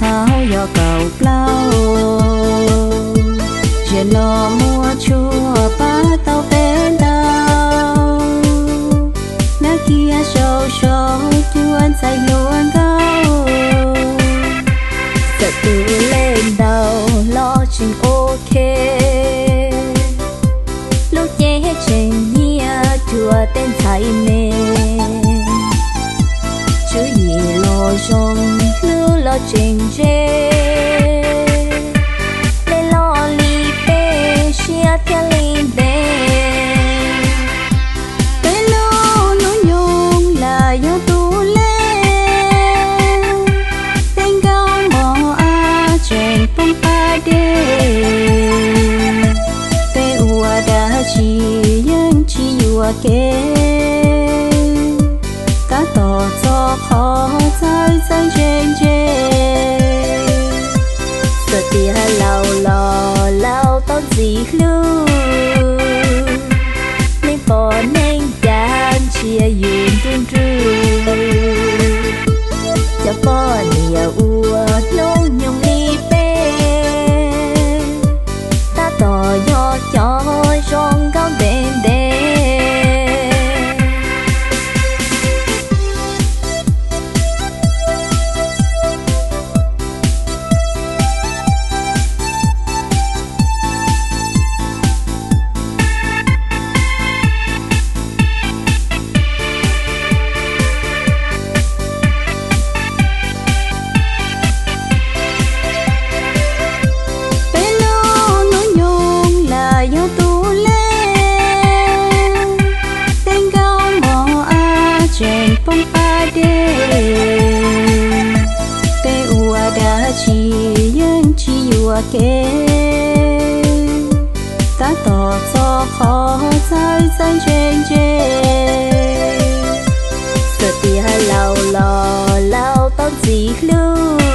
Thaum yog kaum plaub, zaum no muaj tshuaj pab tau peb ntau. Nab kiag sau sau cuab ntxhais hluas nkauj, txawm tus lej ntau los tseem ok, lub cev tseem nyiam cuag tej ntxhais me. Tswv yim los zoo, hlub los tseem ntse, lej loj li peb siab thiaj li ntev. Peb lub hnub nyoog lam yog tus lej, peb nkauj mos ab tseem poob qab dej. Peb ua dab tsi yeej tsis yuam kev, tab tom txog qhov txawj txawj ntse ntse. Txawm tias laus los laus tau ntxim hlub, nej pom neej cas ntsia yus nruj nruj. Cov poj niam uas hnub nyoog li peb, tab tom yog cov zoo nkauj ntev ntev. Peb lub hnub nyoog lam yog tus lej, peb nkauj mos ab tseem poob qab dej. Peb ua dab tsi yeej tsis yuam kev, tab tom txog qhov txawj txawj ntse ntse. Txawm tias laus los laus tau ntxim hlub,